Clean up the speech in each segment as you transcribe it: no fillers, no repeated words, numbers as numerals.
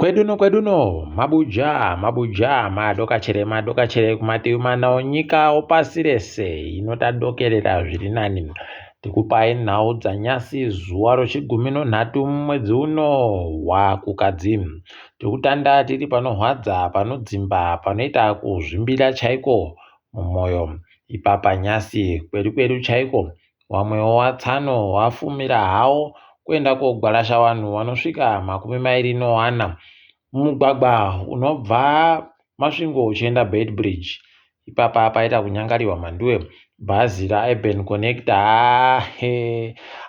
Kweduno kweduno mabuja mabuja madokachere madokachere kumativi mana onyika opasi rese inotadokerera zviri nani. Tikupai nhau dzanyasi zuva rochigumi nonhatu mumwedzi uno waKukadzi. Tikutanda tiri panorwadza panodzimba panoita kuzvimbira chaiko mumwoyo. Ipapa nyasi kwedu kwedu chaiko Wamwewo watsano wafumira hawo kuenda kogwarasha vanhu vanosvika 24 mumugwagwa unobva Masvingo uchienda Beitbridge. Ipapa paita kunyangariwa mhanduwe bhazi raUrban Connect haa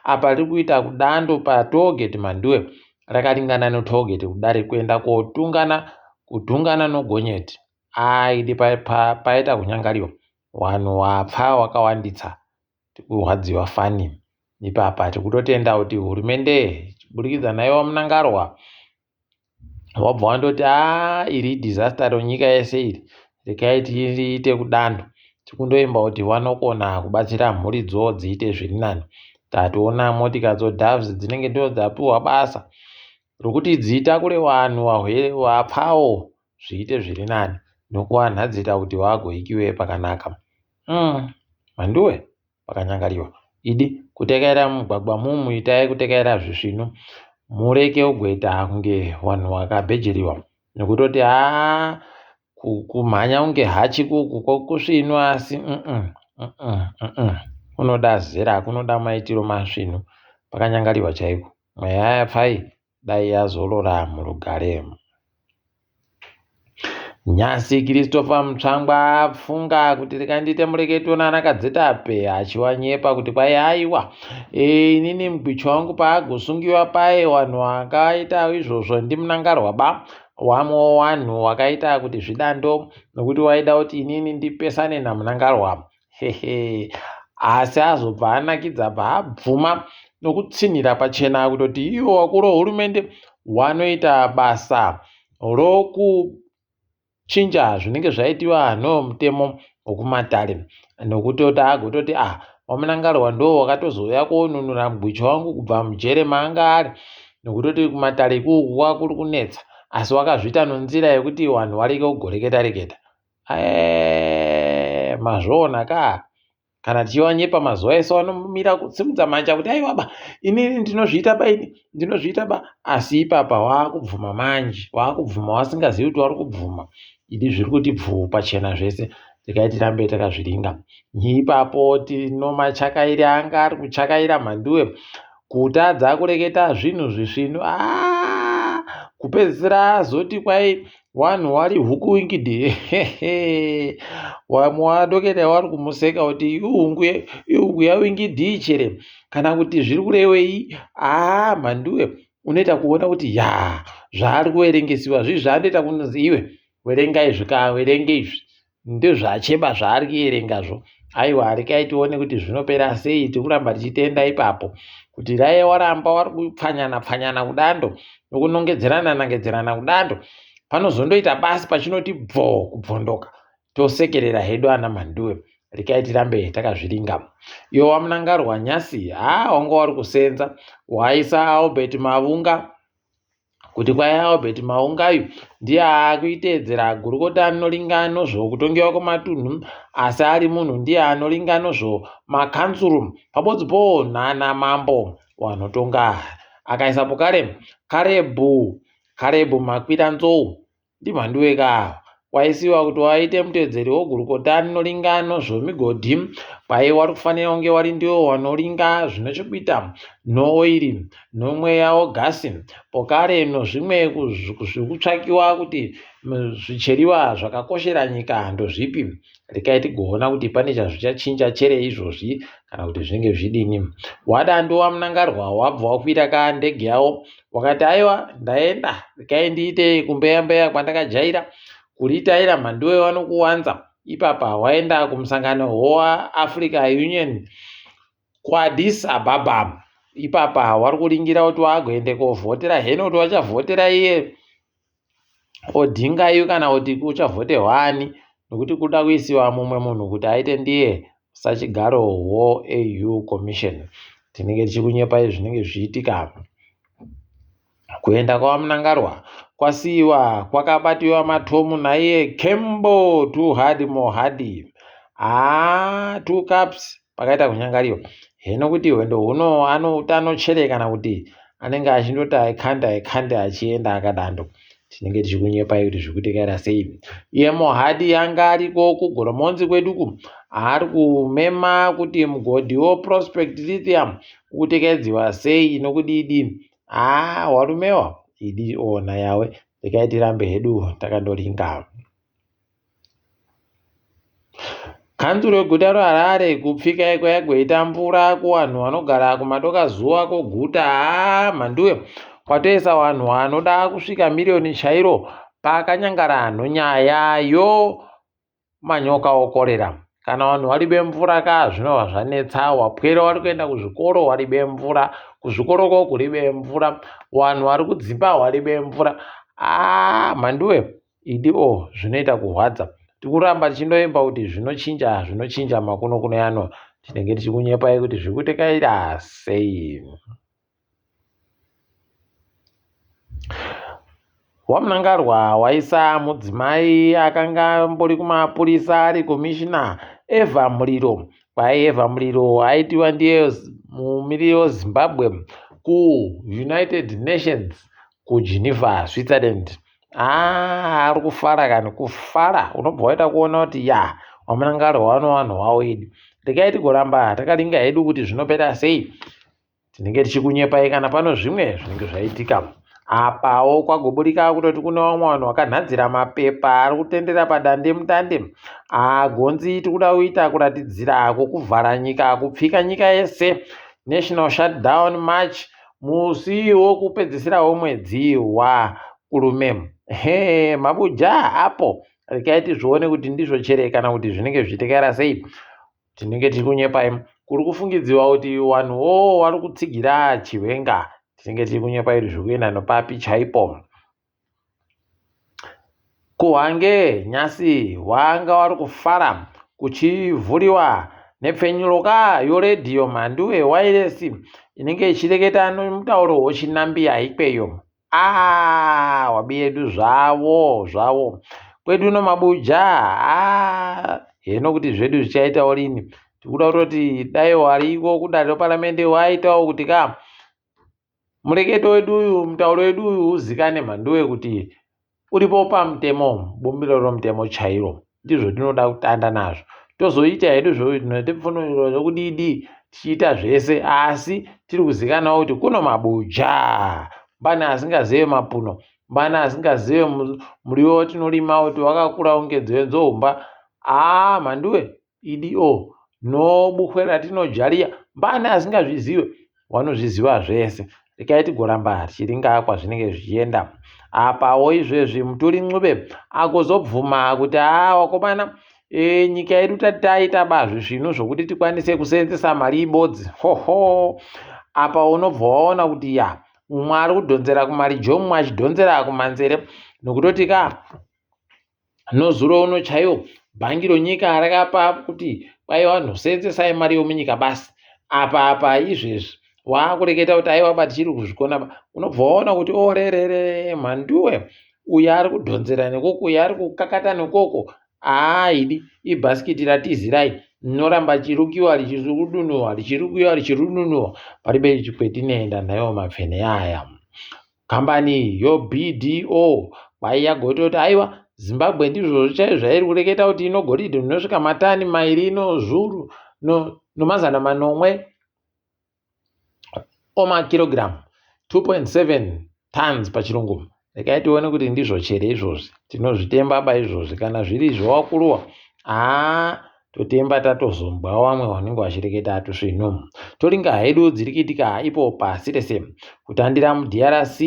apa riri kuita kudando patollgate mhanduwe rakaringana netollgate kudare kuenda kotungana kudhungana nogonyeti. Aidi paita kunyangariwa Wanhu wapfa wakawanditsa tikurwadziwa fani ipapa tikutotenda kuti hurumende ichiburikidza naivo VaMnangarwa wabva wandoti haa iri idisaster ronyika yese iri regai tiite kudando tikundoimba kuti vanokona kubatsira mhuri dzo dziite zviri nani tatoona motika dzo doves dzinenge ndo dzapiwa basa rokuti dzitakure vanhu vapfawo zviite zviri nani nokuvanhadzira kuti vagoikiwe pakanaka. Umm mhanduwe pakanyangariwa. Idi kutekaira mumugwagwa mumu itai kutekaira zvisvinu mureke kugoita kunge vanhu vakabhejeriwa nokutoti haa kumhanya kunge hachi kuku kusvinu asi mm mm mm kunoda zera kunoda maitiro masvinu pakanyangariwa chaiko mweya yapfai dai yazorora murugare. Nhasi Christopher Mutsvangwa afunga kuti rega ndiite mureketo nana Kadzitape achiwanyepa kuti kwai aiwa e, inini mugwichi wangu paagosungiwa paye wanhu wakaita izvozvo ndiMnangarwa ba wamwe wanhu wakaita kuti zvidando nokuti waida kuti inini ndipesane naMnangarwa Hehe. Asi azobva anakidza bva abvuma nokutsinhira pachena kutoti ivo vakuru vehurumende wanoita basa rokuchinja zvinenge zvaitiwa nomutemo wokumatare nokutoti agototi ah waMnangarwa ndo wakatozouya konunura mugwicha wangu kubva mujere maanga ari nokutoti kumatare ikuku kwakuri kunetsa asi wakazviita nonzira yekuti vanhu vareke kugoreketa reketa Eh, mazvoona ka kana tichivanyepa mazuva ese vanomira kusimudza manja kuti aiwa ba inini ndinozviita ba ini ndinozviita ba asi ipapa waakubvuma manje waakubvuma wasingazivi kuti wari kubvuma idi zviri kuti bvuu pachena zvese regai tirambe takazviringa ipapo tinomachakairi anga ari kuchakaira mhanduwe kutadza kureketa zvinhu zvisvinu ah, kupedzisira azoti kwai Wanhu wari huku wingidi wamwe wadoketa wari kumuseka kuti ihungu ihungu yawingidi chere kana kuti zviri kurevei aa mhanduwe unoita kuona kuti ya zvaari kuverengesiwa zvii zvaanoita kunzi iwe werenga izvi ka werenge izvi ndozvacheba zvaari kuerengazvo aiwa rekai tione kuti zvinopera sei tikuramba tichitenda ipapo kuti raye waramba wari kupfanyana pfanyana kudando nokunongedzerana nangedzerana kudando panozondoita basi pachinoti bvo kubvondoka tosekerera hedu ana mhanduwe rekai tirambe takazviringa iwo wamunangarwa nyasi haa wanga wari kusenza waisa Albert Mavunga kuti kwai Albert Maungayu ndiye akuiteedzera gurukota anoringa nozvokutongewa kwematunhu asi ari munhu ndiye anoringa nozvomakanzuru pabodzi po nana mambo wanotonga akaisa pokare Karebhu Karebhu Makwiranzou NdiMhanduwe ka ava. Waisiwa kuti waite mutevedzeri wogurukota rinoringa nozvomigodhi. Kwai wari kufanira kunge wari ndiwo wanoringa zvine chokuita nooiri, nomweya wogasi, pokare nozvimwe zviri kutsvakiwa kuti zvicheriwa zvakakoshera nyika ndozvipi. Rekai tigoona kuti pane chazvichachinja chere izvozvi kana kuti zvinenge zvidini. Wadando waMnangarwa wabva wakwira ka ndege yawo Wakati aiwa ndaenda regai ndiite kumbeya mbeya kwandakajaira kuritaira mhanduwe vanokuwanza ipapa waenda kumusangano woAfrica Union kuAddis Ababa ipapa wari kuringira kuti wagoende kovhotera heno kuti wachavhotera iye Odinga iyo kana kuti kuchavhoterwa ani nokuti kuda kuisiwa mumwe munhu kuti aite ndiye sachigaro woAU Commission. Tinenge tichikunyepai zvinenge zvichiitika. Kuenda kwaVaMnangarwa kwasiiwa kwakabatiwa matomu naiye Kembo Too Hard Mohadi. Haa, two cups pakaita kunyangariwa. Heno kuti hwendo huno anoutano chere kana kuti anenge achindoti I can't, I can't achienda akadando. Tinenge tichikunyepai kuti zviri kutekaira sei. Iye Mohadi anga ariko kuGoromonzi kweduku ari kumema kuti mugodhi woProspect Lithium ukutekaidziwa sei nokudidi. Haa warumewa idi ona yawe regai tirambe hedu takandoringa. Kanzuru yeguta reHarare kupfika kwayagoita mvura kuvanhu vanogara kumadoka zuva kwoguta haa mhanduwe kwatoisa vanhu vanoda kusvika miriyoni chairo pakanyangara nonyaya yo manyoka okorera kana vanhu varibe mvura ka zvinova zvanetsa wapwere wari kuenda kuzvikoro waribe mvura kuzvikoro ko kuribe mvura vanhu vari kudzimba waribe mvura aa mhanduwe idi o zvinoita kurwadza tikuramba tichindoimba kuti zvinochinja zvinochinja makuno kuno yano tinenge tichikunyepai kuti zviri kutekaira sei WaMnangarwa waisa mudzimai akanga ambori kumapurisa ari komishina Eva Muriro. Kwai Eva Muriro aitiwa ndiye mumiriri weZimbabwe kuUnited Nations kuGeneva, Switzerland. Ah, ari kufara kani kufara unobva waita kuona kuti ya waMnangarwa vano vanhu wavo idi. Regai tigoramba takaringa hedu kuti zvinopera sei. Tinenge tichikunyepai kana pano zvimwe zvinenge zvaitika. Apawo kwagoburika kutoti kune vamwe vanhu vakanhadzira mapepa ari kutendera padandemutande. Agonzi tikuda kuita kuratidzira kwokuvhara nyika kupfika nyika yese National Shutdown March musi wokupedzisira womwedzi waKurume. He mabuja apo regai tizvione kuti ndizvo chere kana kuti zvinenge zvichitekaira sei. Tinenge tiri kunyepa imi. Kuri kufungidziwa kuti vanhu wo vari kutsigira Chiwenga. Tinenge tiri kunyepa iri zviri kuenda nopapi chaipo. Kuhwange nyasi wanga wari kufara kuchivhuriwa nhepfenyuro ka yoredhiyo mhanduwe wairesi inenge ichireketa nomutauro wochinambiya ikweyo. Ah, wabi yedu zvavo zvavo kwedu uno mabuja ah, heno kuti zvedu zvichaitawo rini tikuda kutoti dai wariko kudare reparamende waitawo kuti ka mureketo wedu uyu mutauro wedu uyu uzikane mhanduwe kuti uripo pamutemo bumbiro romutemo chairo ndizvo tinoda kutanda nazvo tozoita hedu zvotinotipfunuriro zvokudidi tichiita zvese asi tiri kuzikanawo kuti kuno mabuja mbani asingazive mapuno mbani asingazive muriwo watinorima kuti wakakura kunge dzenzomba aa mhanduwe Idi o no buhwe ratinojariya mbani asingazvizive wanozviziva zvese rekai tigoramba tichiringa kwazvinenge zvichienda apawo izvezvi muturi ncube agozobvuma kuti haa wakomana e, nyika yedu tati taita ba zvisvinu zvokuti tikwanise kuseenzesa mari ibodzi hoho apa unobva waona kuti ya umwe ari kudhonzera kumarijo mumwe achidhonzera kumanzere nokutoti ka Nozuro uno chaiwo bhangi ronyika rakapa kuti kwai vanhu seenzesai mari yomunyika basi. Apa apa izvezvi waakureketa kuti aiwa ba tichiri kuzvikona ba. Unobva waona kuti orerere mhanduwe uyu ari kudhonzera nekoko uyu ari kukakata nekoko aaidi ibhasikiti ratizirai rinoramba richirukiwa richirudunuwa richirukiwa richirudunuwa paribe kwetinoenda naiwo mapfene aya. Kambani yoBDO kwai yagototi aiwa Zimbabwe ndizvozvo chaizvo zvairi kureketa kuti ino goridhe rinosvika matani mairi nozvuru nomazana manomwe omakirogiramu 2.7 tons pachirungu. Regai tione kuti ndizvo chere izvozvi tinozvitemba ba izvozvi kana zviri izvo wakuruwa haa Totemba tatozombwa wamwe wanenge wachireketa tusvinu. Toringa hedu dziri kuitika ipo pasi rese. Kutandira muDRC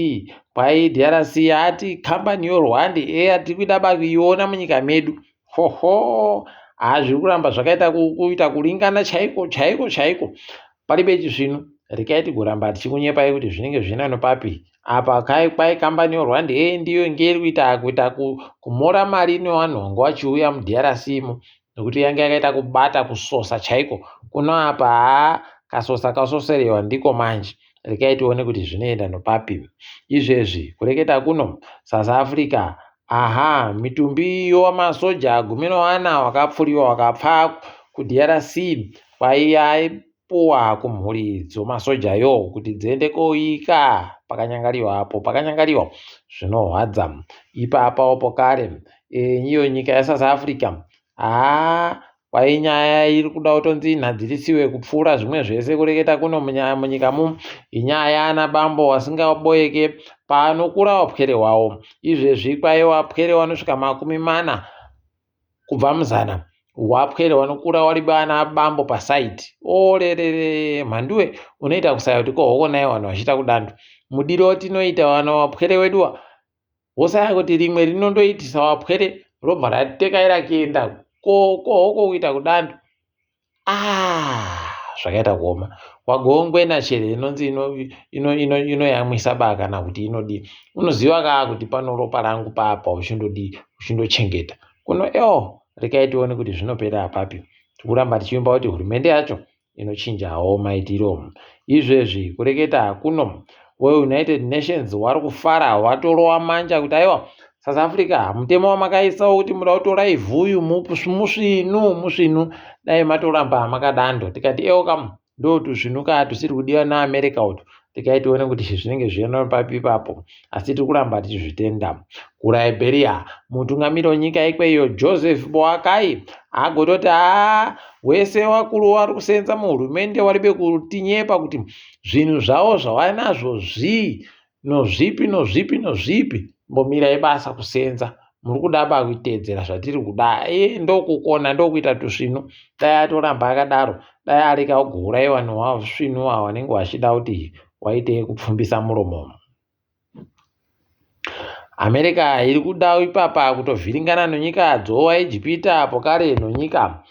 kwai DRC yati kambani yoRwanda eya tiri kuida ba kuiona munyika medu. Hoho haa zviri kuramba zvakaita kuita kuringana chaiko chaiko chaiko. Paribe chisvinu rekai tigoramba tichikunyepai kuti zvinenge zvinano papi apa kai kwai kambani yoRwanda ee ndiyo inge iri kuita kuita kumora mari nevanhu vanga vachiuya muDRC imo nekuti yange yakaita kubata kusosa chaiko kuno apa haa kasosa kasoserewa ndiko manje. Rekai tione kuti zvinoenda nopapi. Izvezvi kureketa kuno South Africa aha mitumbi yowamasoja 14 wakapfuriwa wakapfa kuDRC kwaiya puwa kumhuri dzomasoja yo kuti dziende koika pakanyangariwa apo pakanyangariwa zvinohwadza ipapawo pokare iyo nyika yeSouth Africa haa kwai nyaya iri kuda kutonzi inhadzirisiwe kupfuura zvimwe zvese kureketa kuno munyika mu inyaya yaana bambo wasingaboyeke paanokura wapwere wawo izvezvi kwai wapwere wanosvika 40 kubva muzana wapwere wanokura wari bana bambo pasaiti orerere mhanduwe unoita kusaya kuti kohoko naye vanhu vachiita kudando mudiro watinoita vana wapwere weduwa wosaya kuti rimwe rinondoitisa wapwere robva ratekaira kuenda kohoko kuita kudando Ah, zvakaita kuoma. Wagongwena chere inonzi inoyamwisa ba kana kuti inodii. Unoziva kaa kuti pano ropa rangu papa uchindodii uchindochengeta. Kuno eo rekai tione kuti zvinopera apapi. Tikuramba tichivimba kuti hurumende yacho inochinjawo maitiro. Izvezvi kureketa kuno weUnited Nations wari kufara watorowa manja kuti aiwa South Africa mutemo wamakaisawo kuti muda kutora ivhuyu musvinu musvinu dai matoramba makadando tikati ewo kam ndo tusvinu ka tusiri kudiwa neAmerica utu tikai tione kuti zvinenge zvienda papi ipapo asi tiri kuramba tichizvitenda kuLiberia mutungamiri wenyika ikweyo Joseph Boakai agototi haa wese wakuru wari kusenza muhurumende waribe kutinyepa kuti zvinhu zvavo zvavanazvo zvii nozvipi nozvipi nozvipi mbomirai basa kusenza muri kuda ba kuteedzera zvatiri kuda e ndokukona ndokuita tusvinu dai atoramba akadaro dai areka kugouraiwa newasvinu awa wanenge wachida kuti waite kupfumbisa muromo America iri kuda ipapa kutovhiringana nonyika dzowa Ijipita pokare nonyika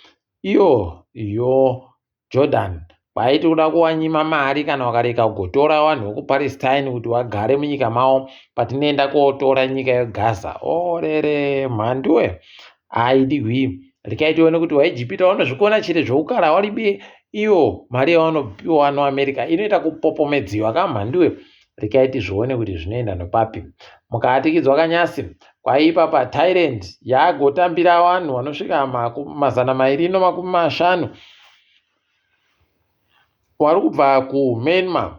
iyo yo Jordan kwaiti kuda kuwanyima mari kana wakarega kugotora vanhu vekuPalestine kuti vagare munyika mavo patinoenda kotora nyika yeGaza. Orere mhanduwe haidiwi. Rekai tione kuti vaIjipita vanozvikona chete zvokukara waribe iyo mari yavanopiwa noAmerica inoita kupopomedziwa kamhanduwe. Rekai tizvione kuti zvinoenda nopapi. Mukaatikidzwa kanyasi kwaipa paThailand yagotambira vanhu vanosvika 250 wari kubva kuMyanmar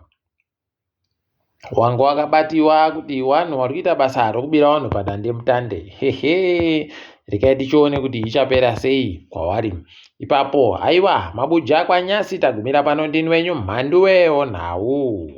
wanga wakabatiwa kuti vanhu vari kuita basa rokubira vanhu padandemutande hehe rekai tichione kuti ichapera sei kwavari ipapo haiwa mabuja kwanyasi tagumira pano ndini wenyu mhanduwewo nhau.